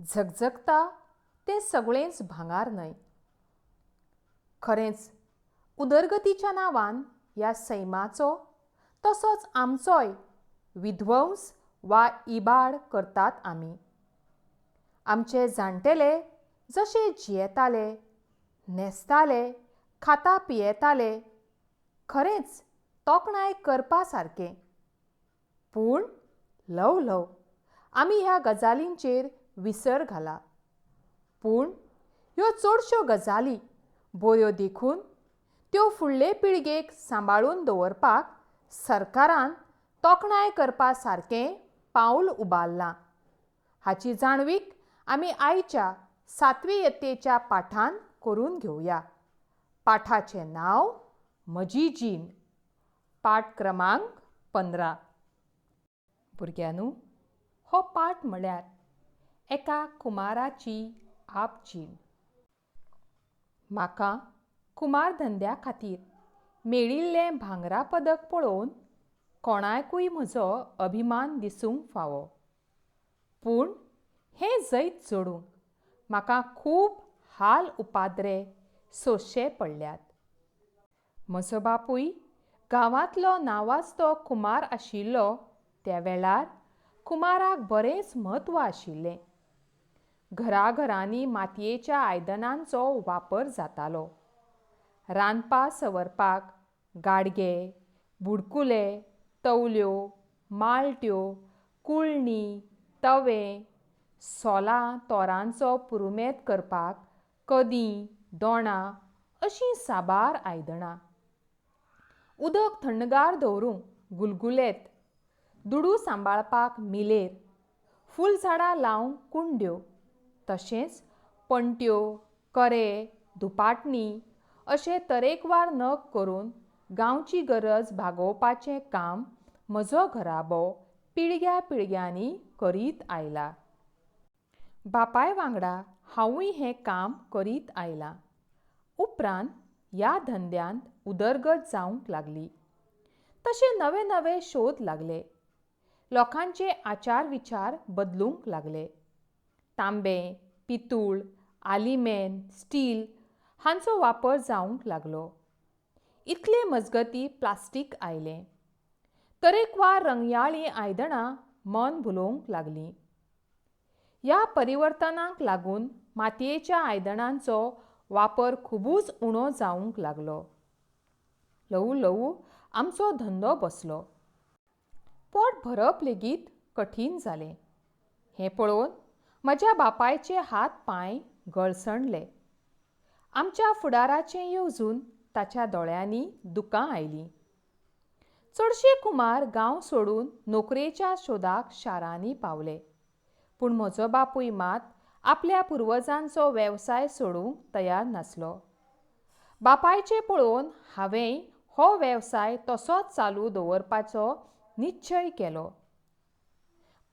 झगझगता तें सगळेंच भांगर न्हय. खरेंच उदरगतीच्या नांवान ह्या सैमाचो तसोच आमचोय विध्वंस वा इबाड करतात आमी. आमचे जाणटेले जशे जियेताले, न्हेसताले, खाता पियेताले, खरेंच तोखणाय करपा सारकें. पूण ल्हव ल्हव आमी ह्या गजालींचेर विसर घाला. पूण ह्यो चडश्यो गजाली बऱ्यो देखून त्यो फुडले पिळगेक सांबाळून दवरपाक सरकारान तोखणाय करपा सारकें पावल उबारलां. हाची जाणवीक आमी आयच्या सातवे यत्तेच्या पाठान करून घेवया. पाठाचें नांव म्हजी जीण. पाठ क्रमांक 15. भुरग्यांनू, हो पाठ म्हळ्यार एका कुमाराची आपजीण. म्हाका कुमार धंद्या खातीर मेळिल्लें भांगरा पदक पळोवन कोणाकूय म्हजो अभिमान दिसूंक फावो. पूण हें जैत जोडूंक म्हाका खूब हाल उपाद्रे सोंसचे पडल्यात. म्हजो बापूय गांवांतलो नांवाजतो कुमार आशिल्लो. त्या वेळार कुमाराक बरेंच म्हत्व आशिल्लें. घराघरांनी मातयेच्या आयदनांचो वापर जातालो. रांदपा सवरपाक गाडगे, बुडकुले, तवल्यो, मालट्यो, कुळणी, तवे, सोलां तोरांचो पुरुमेंत करपाक कदीं, दोणां अशीं साबार आयदनां. उदक थंडगार दवरूंक गुलगुलेत, दुडू सांबाळपाक मिलेर, फुलझाडां लावंक कुंड्यो, तशेंच पणट्यो, करे, धुपाटणी अशे तरेकवार नग करून गांवची गरज भागोवपाचें काम म्हजो घराबो पिळग्या पिळग्यांनी करीत आयला. बापाय वांगडा हांवूय हें काम करीत आयलां. उपरांत ह्या धंद्यांत उदरगत जावंक लागली. तशे नवे नवे शोध लागले. लोकांचे आचार विचार बदलूंक लागले. तांबें, पितूळ, आलिमेन, स्टील हांचो वापर जावंक लागलो. इतले मजगती प्लास्टीक आयलें. तरेकवार रंगयाळीं आयदनां मन भुलोवंक लागलीं. ह्या परिवर्तनाक लागून मातयेच्या आयदनांचो वापर खुबूच उणो जावंक लागलो. ल्हवू ल्हवू आमचो धंदो बसलो. पोट भरप लेगीत कठीण जालें. हें पळोवन म्हज्या बापायचे हात पांय गळसणले. आमच्या फुडाराचें येवजून ताच्या दोळ्यांनी दुकां आयलीं. चडशे कुमार गांव सोडून नोकरेच्या शोधाक शारांनी पावले. पूण म्हजो बापूय मात आपल्या पुर्वजांचो वेवसाय सोडूंक तयार नासलो. बापायचें पळोवन हांवेंय हो वेवसाय तसोच चालू दवरपाचो निश्चय केलो.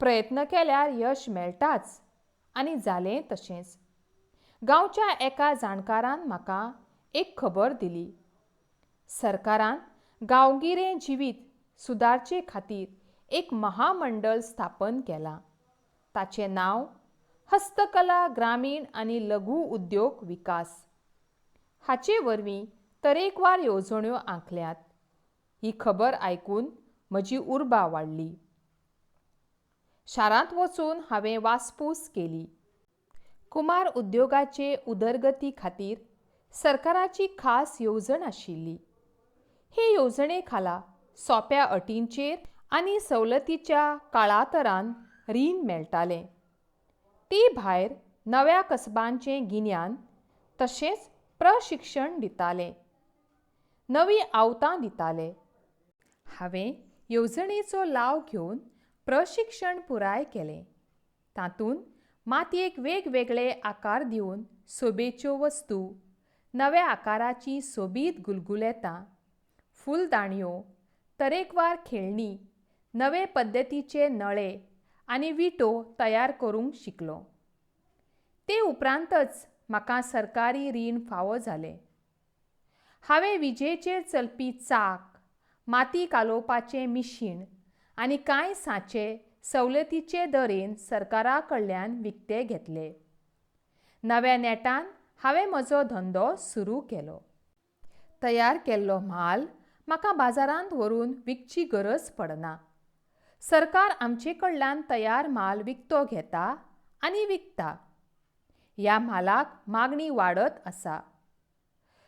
प्रयत्न केल्यार यश मेळटाच आनी जालें तशेंच. गांवच्या एका जाणकारान म्हाका एक खबर दिली. सरकारान गांवगिरें जिवीत सुदारचे खातीर एक महामंडळ स्थापन केलां. ताचें नांव हस्तकला ग्रामीण आनी लघु उद्योग विकास. हाचे वरवीं तरेकवार येवजण्यो आंखल्यात. ही खबर आयकून म्हजी उर्बा वाडली. शारांत वचून हांवें वासपूस केली. कुमार उद्योगाचे उदरगती खातीर सरकाराची खास येवजण आशिल्ली. हे येवजणे खाला सोंप्या अटींचेर आनी सवलतीच्या काळांतरान रीण मेळटालें. ते भायर नव्या कसबांचें गिन्यान तशेंच प्रशिक्षण दिताले. नवीं आवतां दिताले. हांवें येवजणेचो लाव घेवन प्रशिक्षण पुराय केलें. तातूंत मातयेक वेगवेगळे आकार दिवन सोबेच्यो वस्तू, नव्या आकाराचीं सोबीत गुलगुलेतां, फुलदाणयो, तरेकवार खेळणीं, नवे पद्दतीचे नळे आनी विटो तयार करूंक शिकलो. ते उपरांतच म्हाका सरकारी रीण फावो जालें. हांवें विजेचेर चलपी चाक, माती कालोवपाचें मिशीन आनी कांय सांचे सवलतीचे दरेन सरकारा कडल्यान विकते घेतले. नव्या नेटान हांवें म्हजो धंदो सुरू केलो. तयार केल्लो म्हाल म्हाका बाजारांत व्हरून विकची गरज पडना. सरकार आमचे कडल्यान तयार म्हाल विकतो घेता आनी विकता. ह्या म्हालाक मागणी वाडत आसा.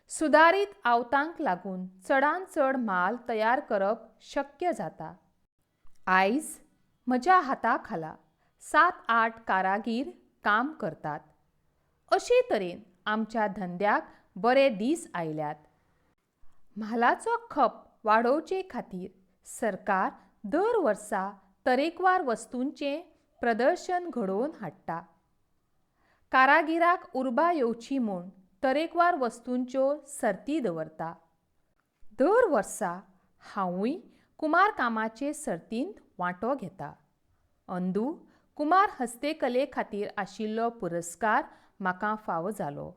सुदारीत आवतांक लागून चडांत चड म्हाल तयार करप शक्य जाता. आयज म्हज्या हाता खाला सात आठ कारागीर काम करतात. अशे तरेन आमच्या धंद्याक बरे दीस आयल्यात. म्हालाचो खप वाडोवचे खातीर सरकार दर वर्सा तरेकवार वस्तूंचें प्रदर्शन घडोवन हाडटा. कारागिराक उर्बा येवची म्हूण तरेकवार वस्तूंच्यो सर्ती दवरता. दर वर्सा हांवूय कुमार कामाचे सर्तींत वांटो घेता. अंदू कुमार हस्तकले खातीर आशिल्लो पुरस्कार म्हाका फावो जालो.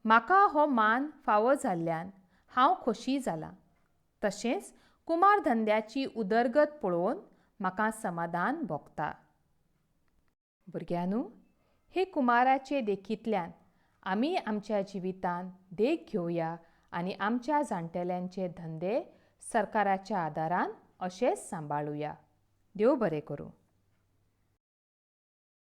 म्हाका हो मान फावो जाल्ल्यान हांव खोशी जालां. तशेंच कुमार धंद्याची उदरगत पळोवन म्हाका समाधान भोगता. भुरग्यांनो, हे कुमाराचे देखींतल्यान आमी आमच्या जिवितांत देख घेवया आनी आमच्या जाणटेल्यांचे धंदे सरकाराच्या आदारान अशेच सांबाळुया. देव बरें करूं.